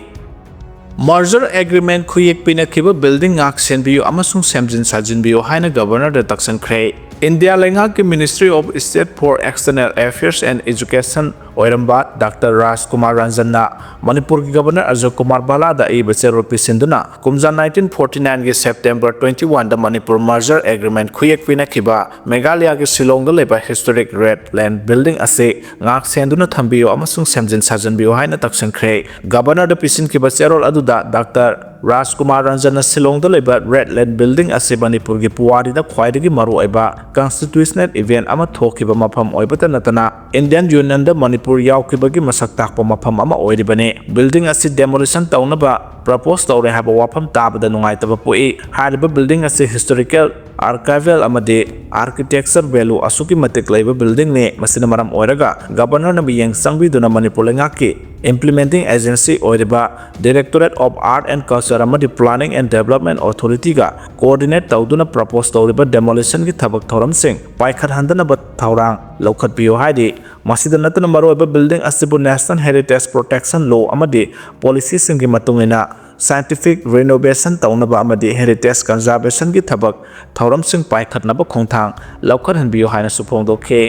Merger agreement ꯈꯨꯌꯦꯛ ꯄꯤꯅꯈꯤꯕ building ꯉꯥꯛ ꯁꯦꯟꯕꯤꯌꯨ ꯑꯃꯁꯨꯡ ꯁꯦꯝꯖꯤꯟ ꯁꯥꯖꯤꯟꯕꯤꯌꯨ ꯍꯥꯏꯅ governorꯗ ꯇꯛꯁꯤꯟꯈ꯭ꯔꯦ꯫ ꯏꯟꯗꯤꯌꯥ ꯂꯩꯉꯥꯛꯀꯤ Ministry of State for External Affairs and Education ꯑꯣꯏꯔꯝꯕ ꯗꯥꯛꯇꯔ ꯔꯥꯖꯀꯨꯃꯥꯔ ꯔꯟꯖꯟꯅ ꯃꯅꯤꯄꯨꯔꯒꯤ ꯒꯕꯔꯅꯔ ꯑꯖꯣꯏ ꯀꯨꯃꯥꯔ ꯚꯥꯂꯥꯗ ꯑꯏꯕ ꯆꯦꯔꯣꯜ ꯄꯤꯁꯤꯟꯗꯨꯅ ꯀꯨꯝꯖꯥ nineteen forty nineꯒꯤ September twenty oneꯗ Manipur merger agreement ꯈꯨꯌꯦꯛ ꯄꯤꯅꯈꯤꯕ ꯃꯦꯘꯥꯂꯌꯥꯒꯤ ꯁꯤꯂꯣꯡꯗ ꯂꯩꯕ historic Red Land Building ꯑꯁꯤ ꯉꯥꯛ ꯁꯦꯟꯗꯨꯅ ꯊꯝꯕꯤꯌꯨ ꯑꯃꯁꯨꯡ ꯁꯦꯝꯖꯤꯟ ꯁꯥꯖꯤꯟꯕꯤꯌꯨ ꯍꯥꯏꯅ ꯇꯛꯁꯤꯟꯈ꯭ꯔꯦ꯫ ꯒꯕꯔꯅꯔꯗ ꯄꯤꯁꯤꯟꯈꯤꯕ ꯆꯦꯔꯣꯜ ꯑꯗꯨꯗ ꯗꯥꯛꯇꯔ ꯔꯥꯖꯀꯨꯃꯥꯔ ꯔꯟꯖꯟꯅ ꯁꯤꯂꯣꯡꯗ ꯂꯩꯕ Red Land Building ꯑꯁꯤ ꯃꯅꯤꯄꯨꯔꯒꯤ ꯄꯨꯋꯥꯔꯤꯗ ꯈ꯭ꯋꯥꯏꯗꯒꯤ ꯃꯔꯨꯑꯣꯏꯕ constitutional event ꯑꯃ ꯊꯣꯛꯈꯤꯕ ꯃꯐꯝ ꯑꯣꯏꯕꯇ ꯅꯠꯇꯅ Indian Unionꯗ ꯃꯅꯤꯄꯨꯔ ꯌꯥꯎꯈꯤꯕꯒꯤ ꯃꯁꯛ ꯇꯥꯛꯄ ꯃꯐꯝ ꯑꯃ ꯑꯣꯏꯔꯤꯕꯅꯤ꯫ Building ꯑꯁꯤ demolition ꯇꯧꯅꯕ propose ꯇꯧꯔꯦ ꯍꯥꯏꯕ ꯋꯥꯐꯝ ꯇꯥꯕꯗ ꯅꯨꯡꯉꯥꯏꯇꯕ ꯄꯣꯛꯏ꯫ ꯍꯥꯏꯔꯤꯕ building ꯑꯁꯤ historical, archival ꯑꯃꯗꯤ architecture value ꯑꯁꯨꯛꯀꯤ ꯃꯇꯤꯛ ꯂꯩꯕ buildingꯅꯤ꯫ ꯃꯁꯤꯅ ꯃꯔꯝ ꯑꯣꯏꯔꯒ ꯒꯕꯔꯅꯔꯅ ꯃꯤꯠꯌꯦꯡ ꯆꯪꯕꯤꯗꯨꯅ ꯃꯅꯤꯄꯨꯔ ꯂꯩꯉꯥꯛꯀꯤ implementing agency ꯑꯣꯏꯔꯤꯕ Directorate of Art and Culture ꯑꯃꯗꯤ Planning and Development Authorityꯒ coordinate ꯇꯧꯗꯨꯅ propose ꯇꯧꯔꯤꯕ demolitionꯒꯤ ꯊꯕꯛ ꯊꯧꯔꯝꯁꯤꯡ ꯄꯥꯏꯈꯠꯍꯟꯗꯅꯕ ꯊꯧꯔꯥꯡ ꯂꯧꯈꯠꯄꯤꯌꯨ ꯍꯥꯏꯔꯤ꯫ ꯃꯁꯤꯗ ꯅꯠꯇꯅ ꯃꯔꯨꯑꯣꯏꯕ building ꯑꯁꯤꯕꯨ National Heritage Protection Law ꯑꯃꯗꯤ policyꯁꯤꯡꯒꯤ ꯃꯇꯨꯡ ꯏꯟꯅ scientific renovation ꯇꯧꯅꯕ ꯑꯃꯗꯤ heritage conservationꯒꯤ ꯊꯕꯛ ꯊꯧꯔꯝꯁꯤꯡ ꯄꯥꯏꯈꯠꯅꯕ ꯈꯣꯡꯊꯥꯡ ꯂꯧꯈꯠꯍꯟꯕꯤꯌꯨ ꯍꯥꯏꯅꯁꯨ ꯐꯣꯡꯗꯣꯛꯈꯤ꯫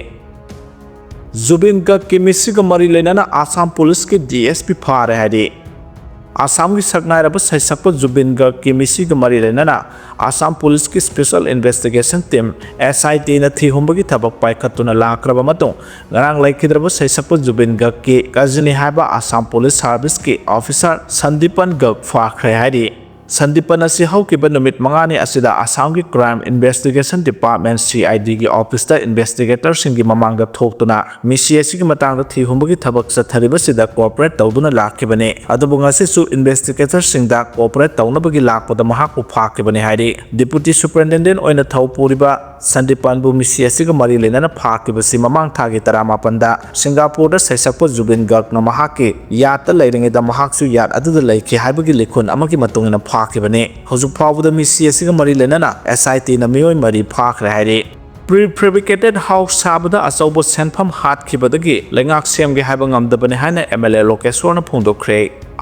ꯖꯨꯕꯤꯟ ꯒꯔꯒꯀꯤ ꯃꯤꯁꯤꯒ ꯃꯔꯤ ꯂꯩꯅꯅ ꯑꯁꯥꯝ ꯄꯨꯂꯤꯁꯀꯤ DSP ꯐꯥꯔꯦ ꯍꯥꯏꯔꯤ꯫ ꯑꯁꯥꯝꯒꯤ ꯁꯛꯅꯥꯏꯔꯕ ꯁꯩꯁꯛꯄ ꯖꯨꯕꯤꯟ ꯒꯔꯒꯀꯤ ꯃꯤꯁꯤꯒ ꯃꯔꯤ ꯂꯩꯅꯅ ꯑꯁꯥꯝ ꯄꯨꯂꯤꯁꯀꯤ Special Investigation Team, SITꯅ ꯊꯤꯍꯨꯝꯕꯒꯤ ꯊꯕꯛ ꯄꯥꯏꯈꯠꯇꯨꯅ ꯂꯥꯛꯈ꯭ꯔꯕ ꯃꯇꯨꯡ, ꯉꯔꯥꯡ ꯂꯩꯈꯤꯗ꯭ꯔꯕ ꯁꯩꯁꯛꯄ ꯖꯨꯕꯤꯟ ꯒꯔꯒꯀꯤ cousinꯅꯤ ꯍꯥꯏꯕ ꯑꯁꯥꯝ ꯄꯨꯂꯤꯁ ꯁꯥꯔꯚꯤꯁꯀꯤ officer ꯁꯟꯗꯤꯄꯟ ꯒꯔꯒ ꯐꯥꯈ꯭ꯔꯦ ꯍꯥꯏꯔꯤ꯫ ꯁꯟꯗꯤꯄꯟ ꯑꯁꯤ ꯍꯧꯈꯤꯕ ꯅꯨꯃꯤꯠ ꯃꯉꯥꯅꯤ ꯑꯁꯤꯗ ꯑꯁꯥꯝꯒꯤ Crime Investigation Department, C I D ꯒꯤ office ꯇ investigator ꯁꯤꯡꯒꯤ ꯃꯃꯥꯡꯗ ꯊꯣꯛꯇꯨꯅ ꯃꯤꯁꯤ ꯑꯁꯤꯒꯤ ꯃꯇꯥꯡꯗ ꯊꯤꯍꯨꯝꯕꯒꯤ ꯊꯕꯛ ꯆꯠꯊꯔꯤꯕꯁꯤꯗ cooperate ꯇꯧꯗꯨꯅ ꯂꯥꯛꯈꯤꯕꯅꯤ꯫ ꯑꯗꯨꯕꯨ ꯉꯁꯤꯁꯨ investigator ꯁꯤꯡꯗ cooperate ꯇꯧꯅꯕꯒꯤ ꯂꯥꯛꯄꯗ ꯃꯍꯥꯛꯄꯨ ꯐꯥꯈꯤꯕꯅꯤ ꯍꯥꯏꯔꯤ꯫ Deputy Superintendent ꯑꯣꯏꯅ ꯊꯧ ꯄꯨꯔꯤꯕ ꯁꯟꯗꯤꯄꯟꯕꯨ ꯃꯤꯁꯤ ꯑꯁꯤꯒ ꯃꯔꯤ ꯂꯩꯅꯅ ꯐꯥꯈꯤꯕꯁꯤ ꯃꯃꯥꯡ ꯊꯥꯒꯤ ꯇꯔꯥꯃꯥꯄꯟꯗ ꯁꯤꯡꯒꯥꯄꯨꯔꯗ ꯁꯩꯁꯛꯄ ꯖꯨꯕꯤꯟ ꯒꯔꯒꯅ ꯃꯍꯥꯛꯀꯤ ꯌꯥꯠꯇ ꯂꯩꯔꯤꯉꯩꯗ ꯃꯍꯥꯛꯁꯨ ꯌꯥꯠ ꯑꯗꯨꯗ ꯂꯩꯈꯤ ꯍꯥꯏꯕꯒꯤ ꯂꯤꯈꯨꯟ ꯑꯃꯒꯤ ꯃꯇꯨꯡ ꯏꯟꯅ ꯐꯥꯈꯤꯕꯅꯤ꯫ ꯍꯧꯖꯤꯛ ꯐꯥꯎꯕꯗ ꯃꯤꯁꯤ ꯑꯁꯤꯒ ꯃꯔꯤ ꯂꯩꯅꯅ S I T ꯅ ꯃꯤꯑꯣꯏ ꯃꯔꯤ ꯐꯥꯈ꯭ꯔꯦ ꯍꯥꯏꯔꯤ꯫ Prefabricated house ꯁꯥꯕꯗ ꯑꯆꯧꯕ ꯁꯦꯟꯐꯝ ꯍꯥꯠꯈꯤꯕꯗꯒꯤ ꯂꯩꯉꯥꯛ ꯁꯦꯝꯒꯦ ꯍꯥꯏꯕ ꯉꯝꯗꯕꯅꯤ ꯍꯥꯏꯅ M L A ꯂꯣꯀꯦꯁ꯭ꯋꯔꯅ ꯐꯣꯡꯗꯣꯛꯈ꯭ꯔꯦ꯫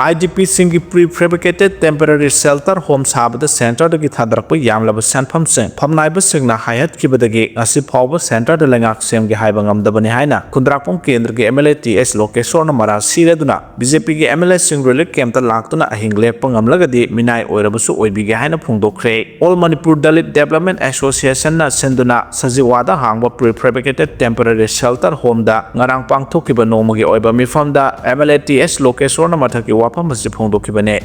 I D P ꯁꯤꯡꯒꯤ prefabricated temporary shelter home ꯁꯥꯕꯗ centre ꯗꯒꯤ ꯊꯥꯗꯔꯛꯄ ꯌꯥꯝꯂꯕ ꯁꯦꯟꯐꯝꯁꯤꯡ ꯐꯝꯅꯥꯏꯕꯁꯤꯡꯅ ꯍꯥꯏꯍꯠꯈꯤꯕꯗꯒꯤ ꯉꯁꯤ ꯐꯥꯎꯕ centre ꯗ ꯂꯩꯉꯥꯛ ꯁꯦꯝꯒꯦ ꯍꯥꯏꯕ ꯉꯝꯗꯕꯅꯤ ꯍꯥꯏꯅ ꯈꯨꯟꯗ꯭ꯔꯥꯛꯄꯝ ꯀꯦꯟꯗ꯭ꯔꯒꯤ M L A T S ꯂꯣꯀꯦꯁ꯭ꯋꯔꯅ ꯃꯔꯥꯜ ꯁꯤꯔꯗꯨꯅ B J P ꯒꯤ M L A ꯁꯤꯡ relief camp ꯇ ꯂꯥꯛꯇꯨꯅ ꯑꯍꯤꯡ ꯂꯦꯛꯄ ꯉꯝꯂꯒꯗꯤ ꯃꯤꯅꯥꯏ ꯑꯣꯏꯔꯕꯁꯨ ꯑꯣꯏꯕꯤꯒꯦ ꯍꯥꯏꯅ ꯐꯣꯡꯗꯣꯛꯈ꯭ꯔꯦ꯫ All Manipur Dalit Development Association ꯅ ꯁꯤꯟꯗꯨꯅ ꯁꯖꯤꯋꯥꯗ ꯍꯥꯡꯕ prefabricated temporary shelter home ꯗ ꯉꯔꯥꯡ ꯄꯥꯡꯊꯣꯛꯈꯤꯕ ꯅꯣꯡꯃꯒꯤ ꯑꯣꯏꯕ ꯃꯤꯐꯝꯗ M L A T S ꯂꯣꯀꯦꯁ꯭ꯋꯔꯅ ꯃꯊꯛꯀꯤ ꯋꯥꯐꯝ ꯑꯁꯤ ꯐꯣꯡꯗꯣꯛꯈꯤꯕꯅꯤ꯫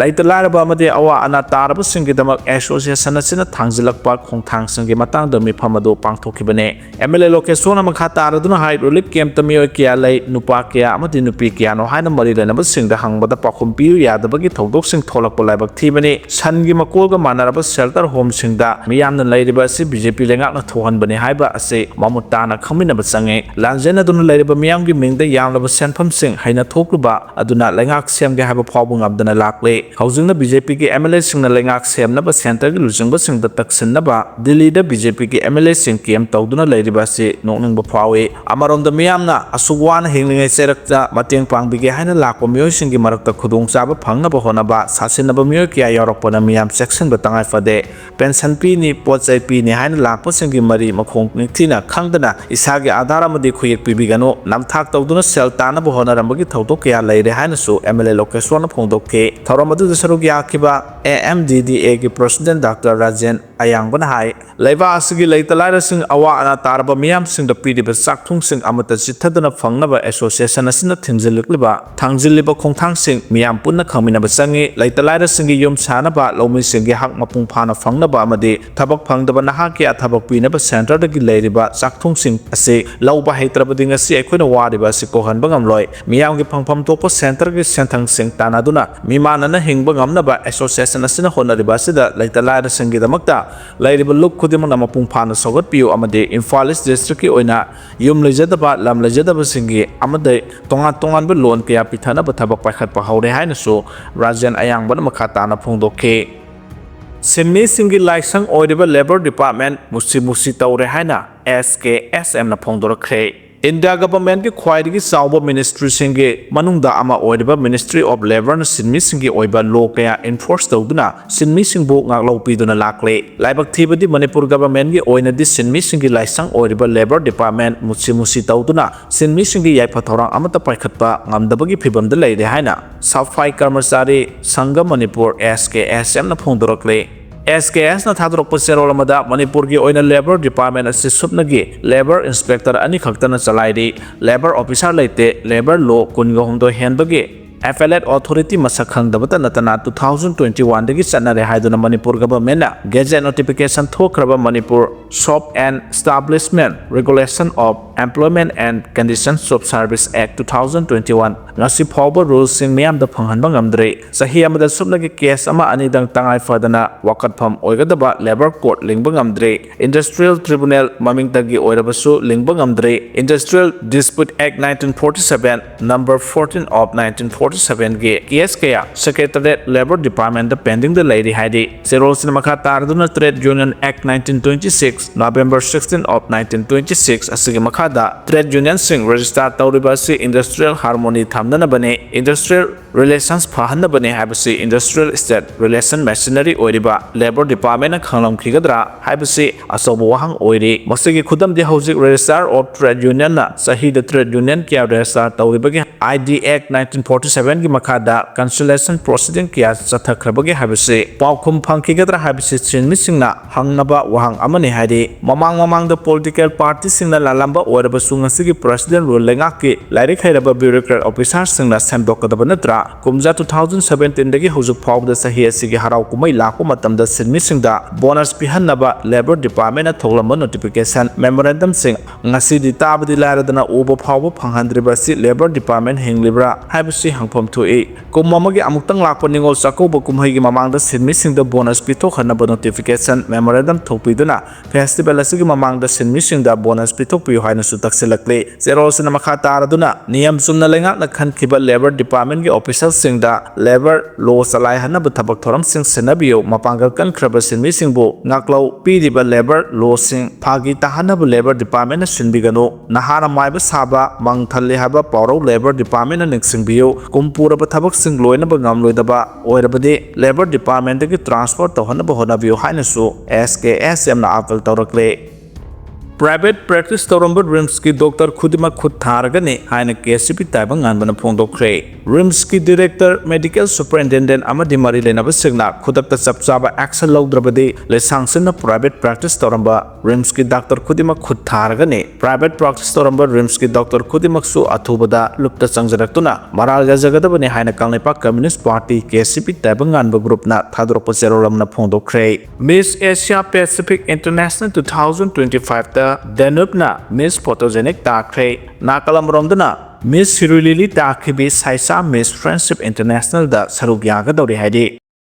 ꯂꯩꯇ ꯂꯥꯏꯔꯕ ꯑꯃꯗꯤ ꯑꯋꯥ ꯑꯅꯥ ꯇꯥꯔꯕꯁꯤꯡꯒꯤꯗꯃꯛ association ꯑꯁꯤꯅ ꯊꯥꯡꯖꯤꯜꯂꯛꯄ ꯈꯣꯡꯊꯥꯡꯁꯤꯡꯒꯤ ꯃꯇꯥꯡꯗ ꯃꯤꯐꯝ ꯑꯗꯨ ꯄꯥꯡꯊꯣꯛꯈꯤꯕꯅꯤ꯫ M L A ꯂꯣꯀꯦꯁ꯭ꯋꯔꯅ ꯃꯈꯥ ꯇꯥꯔꯗꯨꯅ ꯍꯥꯏ, relief camp ꯇ ꯃꯤꯑꯣꯏ ꯀꯌꯥ ꯂꯩ, ꯅꯨꯄꯥ ꯀꯌꯥ ꯑꯃꯗꯤ ꯅꯨꯄꯤ ꯀꯌꯥꯅꯣ ꯍꯥꯏꯅ ꯃꯔꯤ ꯂꯩꯅꯕꯁꯤꯡꯗ ꯍꯪꯕꯗ ꯄꯥꯎꯈꯨꯝ ꯄꯤꯌꯨ ꯌꯥꯗꯕꯒꯤ ꯊꯧꯗꯣꯛꯁꯤꯡ ꯊꯣꯛꯂꯛꯄ ꯂꯥꯏꯕꯛ ꯊꯤꯕꯅꯤ꯫ ꯁꯟꯒꯤ ꯃꯀꯣꯜꯒ ꯃꯥꯟꯅꯔꯕ shelter home ꯁꯤꯡꯗ ꯃꯤꯌꯥꯝꯅ ꯂꯩꯔꯤꯕ ꯑꯁꯤ B J P ꯂꯩꯉꯥꯛꯅ ꯊꯣꯛꯍꯟꯕꯅꯤ ꯍꯥꯏꯕ ꯑꯁꯤ ꯃꯃꯨꯠ ꯇꯥꯅ ꯈꯪꯃꯤꯟꯅꯕ ꯆꯪꯉꯤ꯫ ꯂꯥꯟꯖꯦꯟꯅꯗꯨꯅ ꯂꯩꯔꯤꯕ ꯃꯤꯌꯥꯝꯒꯤ ꯃꯤꯡꯗ ꯌꯥꯝꯂꯕ ꯁꯦꯟꯐꯝꯁꯤꯡ ꯍꯩꯅ ꯊꯣꯛꯂꯨꯕ ꯑꯗꯨꯅ ꯂꯩꯉꯥꯛ ꯁꯦꯝꯒꯦ ꯍꯥꯏꯕ ꯐꯥꯎꯕ ꯉꯝꯗꯅ ꯂꯥꯛꯂꯤ꯫ ꯍꯧꯖꯤꯛꯅ B J P ꯒꯤ M L A ꯁꯤꯡꯅ ꯂꯩꯉꯥꯛ ꯁꯦꯝꯅꯕ centre ꯒꯤ ꯂꯨꯆꯤꯡꯕꯁꯤꯡꯗ ꯇꯛꯁꯤꯟꯅꯕ ꯗꯤꯜꯂꯤꯗ B J P ꯒꯤ M L A ꯁꯤꯡ camp ꯇꯧꯗꯨꯅ ꯂꯩꯔꯤꯕ ꯑꯁꯤ ꯅꯣꯛꯅꯤꯡꯕ ꯐꯥꯎꯏ꯫ ꯑꯃꯔꯣꯝꯗ ꯃꯤꯌꯥꯝꯅ ꯑꯁꯨꯛ ꯋꯥꯅ ꯍꯤꯡꯂꯤꯉꯩ ꯆꯩꯔꯛꯇ ꯃꯇꯦꯡ ꯄꯥꯡꯕꯤꯒꯦ ꯍꯥꯏꯅ ꯂꯥꯛꯄ ꯃꯤꯑꯣꯏꯁꯤꯡꯒꯤ ꯃꯔꯛꯇ ꯈꯨꯗꯣꯡꯆꯥꯕ ꯐꯪꯅꯕ ꯍꯣꯠꯅꯕ ꯁꯥꯁꯤꯟꯅꯕ ꯃꯤꯑꯣꯏ ꯀꯌꯥ ꯌꯥꯎꯔꯛꯄꯅ ꯃꯤꯌꯥꯝ ꯆꯦꯛꯁꯤꯟꯕ ꯇꯉꯥꯏ ꯐꯗꯦ꯫ Pension ꯄꯤꯅꯤ, ꯄꯣꯠ ꯆꯩ ꯄꯤꯅꯤ ꯍꯥꯏꯅ ꯂꯥꯛꯄꯁꯤꯡꯒꯤ ꯃꯔꯤ ꯃꯈꯣꯡ ꯅꯤꯡꯊꯤꯅ ꯈꯪꯗꯅ ꯏꯁꯥꯒꯤ ꯑꯥꯙꯥꯔ ꯑꯃꯗꯤ ꯈꯨꯌꯦꯛ ꯄꯤꯕꯤꯒꯅꯨ꯫ ꯅꯝꯊꯥꯛ ꯇꯧꯗꯨꯅ ꯁꯦꯜ ꯇꯥꯟꯅꯕ ꯍꯣꯠꯅꯔꯝꯕꯒꯤ ꯊꯧꯗꯣꯛ ꯀꯌꯥ ꯂꯩꯔꯦ ꯍꯥꯏꯅꯁꯨ M L A ꯂꯣꯀꯦꯁ꯭ꯋꯔꯅ ꯐꯣꯡꯗꯣꯛꯈꯤ꯫ ꯊꯧꯔꯝ ꯑꯗꯨꯗ ꯁꯔꯨꯛ ꯌꯥꯈꯤꯕ ꯑꯦ ꯑꯦꯝ ꯗꯤ ꯗꯤ ꯑꯦꯒꯤ ꯄ꯭ꯔꯁꯤꯗꯦꯟ ꯗꯥꯛꯇꯔ ꯔꯥꯖꯦꯟ ꯑꯌꯥꯡꯕꯅ ꯍꯥꯏ, ꯂꯩꯕꯥꯛ ꯑꯁꯤꯒꯤ ꯂꯩꯇ ꯂꯥꯏꯔꯁꯤꯡ ꯑꯋꯥ ꯑꯅꯥ ꯇꯥꯔꯕ ꯃꯤꯌꯥꯝꯁꯤꯡꯗ ꯄꯤꯔꯤꯕ ꯆꯥꯛꯊꯨꯡꯁꯤꯡ ꯑꯃꯠꯇ ꯆꯤꯠꯊꯗꯅ ꯐꯪꯅꯕ ꯑꯦꯁꯣꯁꯤꯌꯦꯁꯟ ꯑꯁꯤꯅ ꯊꯤꯡꯖꯤꯜꯂꯛꯂꯤꯕ, ꯊꯥꯡꯖꯤꯜꯂꯤꯕ ꯈꯣꯡꯊꯥꯡꯁꯤꯡ ꯃꯤꯌꯥꯝ ꯄꯨꯟꯅ ꯈꯪꯃꯤꯟꯅꯕ ꯆꯪꯏ꯫ ꯂꯩꯇ ꯂꯥꯏꯔꯁꯤꯡꯒꯤ ꯌꯨꯝ ꯁꯥꯅꯕ, ꯂꯧꯃꯤꯁꯤꯡꯒꯤ ꯍꯛ ꯃꯄꯨꯡ ꯐꯥꯅ ꯐꯪꯅꯕ ꯑꯃꯗꯤ ꯊꯕꯛ ꯐꯪꯗꯕ ꯅꯍꯥ ꯀꯌꯥ ꯊꯕꯛ ꯄꯤꯅꯕ ꯁꯦꯟꯇꯔꯗꯒꯤ ꯂꯩꯔꯤꯕ ꯆꯥꯛꯊꯨꯡꯁꯤꯡ ꯑꯁꯤ ꯂꯧꯕ ꯍꯩꯇ꯭ꯔꯕꯗꯤ ꯉꯁꯤ ꯑꯩꯈꯣꯏꯅ ꯋꯥꯔꯤꯕ ꯑꯁꯤ ꯀꯣꯛꯍꯟꯕ ꯉꯝꯂꯣꯏ꯫ ꯃꯤꯌꯥꯝꯒꯤ ꯐꯪꯐꯝ ꯊꯣꯛꯄ ꯁꯦꯟꯇꯔꯒꯤ ꯁꯦꯟꯊꯪꯁꯤꯡ ꯇꯥꯟꯅꯗꯨꯅ ꯃꯤꯃꯥꯟꯅꯅ ꯍꯤꯡꯕ ꯉꯝꯅꯕ ꯑꯦꯁꯣꯁꯤꯌꯦꯁꯟ ꯑꯁꯤꯅ ꯍꯣꯠꯅꯔꯤꯕ ꯑꯁꯤꯗ ꯂꯩꯇ ꯂꯥꯏꯔꯁꯤꯡꯒꯤꯗꯃꯛꯇ ꯂꯩꯔꯤꯕ ꯂꯨꯞ ꯈꯨꯗꯤꯡꯃꯛꯅ ꯃꯄꯨꯡ ꯐꯥꯅ ꯁꯧꯒꯠꯄꯤꯌꯨ ꯑꯃꯗꯤ ꯏꯝꯐꯥꯜ ꯏꯁ ꯗꯤꯁꯇ꯭ꯔꯤꯛꯀꯤ ꯑꯣꯏꯅ ꯌꯨꯝ ꯂꯩꯖꯗꯕ, ꯂꯝ ꯂꯩꯖꯗꯕꯁꯤꯡꯒꯤ ꯑꯃꯗꯤ ꯇꯣꯉꯥꯟ ꯇꯣꯉꯥꯟꯕ ꯂꯣꯟ ꯀꯌꯥ ꯄꯤꯊꯅꯕ ꯊꯕꯛ ꯄꯥꯏꯈꯠꯄ ꯍꯧꯔꯦ ꯍꯥꯏꯅꯁꯨ ꯔꯥꯖꯦꯟ ꯑꯌꯥꯡꯕꯅ ꯃꯈꯥ ꯇꯥꯅ ꯐꯣꯡꯗꯣꯛꯈꯤ꯫ ꯁꯤꯟꯃꯤꯁꯤꯡꯒꯤ ꯂꯥꯏꯁꯪ ꯑꯣꯏꯔꯤꯕ ꯂꯦꯕꯔ ꯗꯤꯄꯥꯔꯠꯃꯦꯟ ꯃꯨꯁꯤ ꯃꯨꯁꯤ ꯇꯧꯔꯦ ꯍꯥꯏꯅ ꯑꯦꯁ ꯀꯦ ꯑꯦꯁ ꯑꯦꯝꯅ ꯐꯣꯡꯗꯣꯔꯛꯈ꯭ꯔꯦ꯫ ꯏꯟꯗꯤꯌꯥ ꯒꯚꯔꯟꯃꯦꯟꯠꯀꯤ ꯈ꯭ꯋꯥꯏꯗꯒꯤ ꯆꯥꯎꯕ ꯃꯤꯅꯤꯁꯇ꯭ꯔꯤꯁꯤꯡꯒꯤ ꯃꯅꯨꯡꯗ ꯑꯃ ꯑꯣꯏꯔꯤꯕ ꯃꯤꯅꯤꯁꯇ꯭ꯔꯤ ꯑꯣꯐ ꯂꯦꯕꯔꯅ ꯁꯤꯟꯃꯤꯁꯤꯡꯒꯤ ꯑꯣꯏꯕ ꯂꯣ ꯀꯌꯥ ꯏꯟꯐꯣꯔꯁ ꯇꯧꯗꯨꯅ ꯁꯤꯟꯃꯤꯁꯤꯡꯕꯨ ꯉꯥꯛꯂꯧ ꯄꯤꯗꯨꯅ ꯂꯥꯛꯂꯦ꯫ ꯂꯥꯏꯕꯛ ꯊꯤꯕꯗꯤ ꯃꯅꯤꯄꯨꯔ ꯒꯚꯔꯟꯃꯦꯟꯠꯀꯤ ꯑꯣꯏꯅꯗꯤ ꯁꯤꯟꯃꯤꯁꯤꯡꯒꯤ ꯂꯥꯏꯁꯪ ꯑꯣꯏꯔꯤꯕ ꯂꯦꯕꯔ ꯗꯤꯄꯥꯔꯠꯃꯦꯟ ꯃꯨꯁꯤ ꯃꯨꯁꯤ ꯇꯧꯗꯨꯅ ꯁꯤꯟꯃꯤꯁꯤꯡꯒꯤ ꯌꯥꯏꯐ ꯊꯧꯔꯥꯡ ꯑꯃꯠꯇ ꯄꯥꯏꯈꯠꯄ ꯉꯝꯗꯕꯒꯤ ꯐꯤꯚꯝꯗ ꯂꯩꯔꯦ ꯍꯥꯏꯅ ꯁꯐꯥꯏ ꯀꯔꯃꯆꯥꯔꯤ ꯁꯪꯘ ꯃꯅꯤꯄꯨꯔ, ꯑꯦꯁ ꯀꯦ ꯑꯦꯁ ꯑꯦꯝꯅ ꯐꯣꯡꯗꯣꯔꯛꯂꯦ꯫ ꯑꯦꯁ ꯀꯦ ꯑꯦꯁꯅ ꯊꯥꯗꯣꯔꯛꯄ ꯆꯦꯔꯣꯜ ꯑꯃꯗ ꯃꯅꯤꯄꯨꯔꯒꯤ ꯑꯣꯏꯅ ꯂꯦꯕꯔ ꯗꯤꯄꯥꯔꯠꯃꯦꯟ ꯑꯁꯤ ꯁꯨꯞꯅꯒꯤ ꯂꯦꯕꯔ ꯏꯟꯁꯄꯦꯛꯇꯔ ꯑꯅꯤꯈꯛꯇꯅ ꯆꯂꯥꯏꯔꯤ꯫ ꯂꯦꯕꯔ ꯑꯣꯐꯤꯁꯥꯔ ꯂꯩꯇꯦ꯫ ꯂꯦꯕꯔ ꯂꯣ ꯀꯨꯟꯒ ꯍꯨꯝꯗꯣꯏ ꯍꯦꯟꯕꯒꯤ ꯑꯦꯄꯦꯂꯦꯠ ꯑꯣꯊꯣꯔꯤꯇꯤ ꯃꯁꯛ ꯈꯪꯗꯕꯇ ꯅꯠꯇꯅ, two thousand twenty one ꯗꯒꯤ ꯆꯠꯅꯔꯦ ꯍꯥꯏꯗꯨꯅ ꯃꯅꯤꯄꯨꯔ ꯒꯚꯔꯟꯃꯦꯟꯠꯅ ꯒꯦꯖꯦꯠ ꯅꯣꯇꯤꯐꯤꯀꯦꯁꯟ ꯊꯣꯛꯈ꯭ꯔꯕ Manipur Shop and Establishment Regulation of Employment and Conditions of Service Act two thousand twenty one ꯉꯁꯤ ꯐꯥꯎꯕ ꯔꯨꯜꯁꯤꯡ ꯃꯤꯌꯥꯝꯗ ꯐꯪꯍꯟꯕ ꯉꯝꯗ꯭ꯔꯤ꯫ ꯆꯍꯤ ꯑꯃꯗ ꯁꯨꯞꯅꯒꯤ ꯀꯦꯁ ꯑꯃ ꯑꯅꯤꯗꯪ ꯇꯉꯥꯏ ꯐꯗꯅ ꯋꯥꯀꯠꯐꯝ ꯑꯣꯏꯒꯗꯕ ꯂꯦꯕꯔ ꯀꯣꯔꯠ ꯂꯤꯡꯕ ꯉꯝꯗ꯭ꯔꯤ꯫ ꯏꯟꯗꯁꯇ꯭ꯔꯤꯌꯦꯜ ꯇ꯭ꯔꯤꯕꯨꯅꯦꯜ ꯃꯃꯤꯡꯇꯒꯤ ꯑꯣꯏꯔꯕꯁꯨ ꯂꯤꯡꯕ ꯉꯝꯗ꯭ꯔꯤ꯫ Industrial Dispute Act nineteen forty seven, number fourteen of nineteen forty seven ꯒꯤ ꯀꯦꯁ ꯀꯌꯥ ꯁꯦꯀ꯭ꯔꯦꯇꯔꯤꯌꯦꯠ ꯂꯦꯕꯔ ꯗꯤꯄꯥꯔꯠꯃꯦꯟꯗ ꯄꯦꯟꯗꯤꯡꯗ ꯂꯩꯔꯤ ꯍꯥꯏꯔꯤ꯫ ꯆꯦꯔꯣꯜꯁꯤꯅ ꯃꯈꯥ ꯇꯥꯔꯗꯨꯅ Trade Union Act nineteen twenty six, November sixteen of nineteen twenty six ꯑꯁꯤꯒꯤ ꯃꯈꯥꯗ ꯇ꯭ꯔꯦꯗ ꯌꯨꯅꯤꯌꯟꯁꯤꯡ ꯔꯦꯖꯤꯁꯇꯥꯔ ꯇꯧꯔꯤꯕ ꯑꯁꯤ ꯏꯟꯗꯁꯇ꯭ꯔꯤꯌꯦꯜ ꯍꯥꯔꯃꯣꯅꯤ ꯊꯝꯅꯅꯕꯅꯤ꯫ ꯏꯟꯗꯁꯇ꯭ꯔꯤꯌꯦꯜ relations ꯐꯍꯟꯅꯕꯅꯦ ꯍꯥꯏꯕꯁꯤ industrial state relation machinery ꯑꯣꯏꯔꯤꯕ Labour Department ꯅ ꯈꯪꯂꯝꯈꯤꯒꯗ꯭ꯔꯥ ꯍꯥꯏꯕꯁꯤ ꯑꯆꯧꯕ ꯋꯥꯍꯪ ꯑꯣꯏꯔꯤ꯫ ꯃꯁꯤꯒꯤ ꯈꯨꯗꯝꯗꯤ ꯍꯧꯖꯤꯛ Registrar of Trade Union ꯅ ꯆꯍꯤꯗ trade union ꯀꯌꯥ register ꯇꯧꯔꯤꯕꯒꯦ, I D Act nineteen forty seven ꯒꯤ ꯃꯈꯥꯗ conciliation proceeding ꯀꯌꯥ ꯆꯠꯊꯈ꯭ꯔꯕꯒꯦ ꯍꯥꯏꯕꯁꯤ ꯄꯥꯎꯈꯨꯝ ꯐꯪꯈꯤꯒꯗ꯭ꯔꯥ ꯍꯥꯏꯕꯁꯤ ꯁꯤꯟꯃꯤꯁꯤꯡꯅ ꯍꯪꯅꯕ ꯋꯥꯍꯪ ꯑꯃꯅꯤ ꯍꯥꯏꯔꯤ꯫ ꯃꯃꯥꯡ ꯃꯃꯥꯡꯗ political party ꯁꯤꯡꯅ ꯂꯥꯜꯂꯝꯕ ꯑꯣꯏꯔꯕꯁꯨ ꯉꯁꯤꯒꯤ President rule ꯂꯩꯉꯥꯛꯀꯤ ꯂꯥꯏꯔꯤꯛ ꯍꯩꯔꯕ bureaucrat officer ꯁꯤꯡꯅ ꯁꯦꯝꯗꯣꯛꯀꯗꯕ ꯅꯠꯇ꯭ꯔꯥ? ꯀꯨꯝꯖꯥ two thousand seventeen ꯗꯒꯤ ꯍꯧꯖꯤꯛ ꯐꯥꯎꯕꯗ ꯆꯍꯤ ꯑꯁꯤꯒꯤ ꯍꯔꯥꯎ ꯀꯨꯝꯍꯩ ꯂꯥꯛꯄ ꯃꯇꯝꯗ ꯁꯤꯟꯃꯤꯁꯤꯡꯗ bonus ꯄꯤꯍꯟꯅꯕ Labour Department ꯅ ꯊꯣꯛꯂꯝꯕ notification memorandum ꯁꯤꯡ ꯉꯁꯤꯗꯤ ꯇꯥꯕꯗꯤ ꯂꯥꯏꯔꯗꯅ ꯎꯕ ꯐꯥꯎꯕ ꯐꯪꯍꯟꯗ꯭ꯔꯤꯕ ꯑꯁꯤ Labour Department ꯍꯤꯡꯂꯤꯕ꯭ꯔꯥ ꯍꯥꯏꯕꯁꯤ ꯍꯪꯐꯝ ꯊꯣꯛꯏ꯫ ꯀꯨꯝ ꯑꯃꯒꯤ ꯑꯃꯨꯛꯇꯪ ꯂꯥꯛꯄ ꯅꯤꯉꯣꯜ ꯆꯥꯛꯀꯧꯕ ꯀꯨꯝꯍꯩꯒꯤ ꯃꯃꯥꯡꯗ ꯁꯤꯟꯃꯤꯁꯤꯡꯗ bonus ꯄꯤꯊꯣꯛꯍꯟꯅꯕ notification memorandum ꯊꯣꯛꯄꯤꯗꯨꯅ festival ꯑꯁꯤꯒꯤ ꯃꯃꯥꯡꯗ ꯁꯤꯟꯃꯤꯁꯤꯡꯗ bonus ꯄꯤꯊꯣꯛꯄꯤꯌꯨ ꯍꯥꯏꯅꯁꯨ ꯇꯛꯁꯤꯜꯂꯛꯂꯤ꯫ ꯆꯦꯔꯣꯜꯁꯤꯅ ꯃꯈꯥ ꯇꯥꯔꯗꯨꯅ ꯅꯤꯌꯝ ꯆꯨꯝꯅ ꯂꯩꯉꯥꯛꯅ ꯈꯟꯈꯤꯕ Labour Department ꯒꯤ official ꯁꯤꯡꯗ Labour law ꯆꯂꯥꯏꯍꯟꯅꯕ ꯊꯕꯛ ꯊꯧꯔꯝꯁꯤꯡ ꯁꯤꯟꯅꯕꯤꯌꯨ꯫ ꯃꯄꯥꯡꯒꯜ ꯀꯟꯈ꯭ꯔꯕ ꯁꯤꯟꯃꯤꯁꯤꯡꯕꯨ ꯉꯥꯛꯂꯧ ꯄꯤꯔꯤꯕ Labour law ꯁꯤꯡ ꯐꯥꯒꯤ ꯇꯥꯍꯟꯅꯕ Labour Department ꯅ ꯁꯤꯟꯕꯤꯒꯅꯨ꯫ ꯅꯍꯥꯅ ꯃꯥꯏꯕ ꯁꯥꯕ ꯃꯪ ꯊꯜꯂꯤ ꯍꯥꯏꯕ ꯄꯥꯎꯔꯧ Labour Department ꯅ ꯅꯤꯡꯁꯤꯡꯕꯤꯌꯨ꯫ ꯀꯨꯝ ꯄꯨꯔꯕ ꯊꯕꯛꯁꯤꯡ ꯂꯣꯏꯅꯕ ꯉꯝꯂꯣꯏꯗꯕ ꯑꯣꯏꯔꯕꯗꯤ Labour Department ꯗꯒꯤ transfer ꯇꯧꯍꯟꯅꯕ ꯍꯣꯠꯅꯕꯤꯌꯨ ꯍꯥꯏꯅꯁꯨ S K S M ꯅ appeal ꯇꯧꯔꯛꯂꯦ꯫ Private practice ꯇꯧꯔꯝꯕ RIMS ꯀꯤ doctor ꯈꯨꯗꯤꯡꯃꯛ ꯈꯨꯠ ꯊꯥꯔꯒꯅꯤ ꯍꯥꯏꯅ K C P ꯇꯥꯏꯕꯪꯉꯥꯟꯕꯅ ꯐꯣꯡꯗꯣꯛꯈ꯭ꯔꯦ꯫ RIMS ꯀꯤ director, medical superintendent ꯑꯃꯗꯤ ꯃꯔꯤ ꯂꯩꯅꯕꯁꯤꯡꯅ ꯈꯨꯗꯛꯇ ꯆꯞ ꯆꯥꯕ action ꯂꯧꯗ꯭ꯔꯕꯗꯤ ꯂꯩꯁꯥꯡꯁꯤꯟꯅ private practice ꯇꯧꯔꯝꯕ RIMS ꯀꯤ doctor ꯈꯨꯗꯤꯡꯃꯛ ꯈꯨꯠ ꯊꯥꯔꯒꯅꯤ꯫ Private practice ꯇꯧꯔꯝꯕ RIMS ꯀꯤ doctor ꯈꯨꯗꯤꯡꯃꯛꯁꯨ ꯑꯊꯨꯕꯗ ꯂꯨꯞꯇ ꯆꯪꯖꯔꯛꯇꯨꯅ ꯃꯔꯥꯜ ꯌꯥꯖꯒꯗꯕꯅꯤ ꯍꯥꯏꯅ Kangleipak Communist Party, K C P ꯇꯥꯏꯕꯪꯉꯥꯟꯕ group ꯅ ꯊꯥꯗꯣꯔꯛꯄ ꯆꯦꯔꯣꯜ ꯑꯃꯅ ꯐꯣꯡꯗꯣꯛꯈ꯭ꯔꯦ꯫ Miss Asia Pacific International two thousand twenty five ꯇ Danube ꯅ Miss Photogenic ꯇꯥꯈ꯭ꯔꯦ꯫ ꯅꯥꯀꯜ ꯑꯃꯔꯣꯝꯗꯅ Miss ꯁꯤꯔꯨꯏ ꯂꯤꯂꯤ ꯇꯥꯈꯤꯕꯤ ꯁꯥꯏꯁꯥ Miss Friendship International ꯗ ꯁꯔꯨꯛ ꯌꯥꯒꯗꯧꯔꯤ ꯍꯥꯏꯔꯤ꯫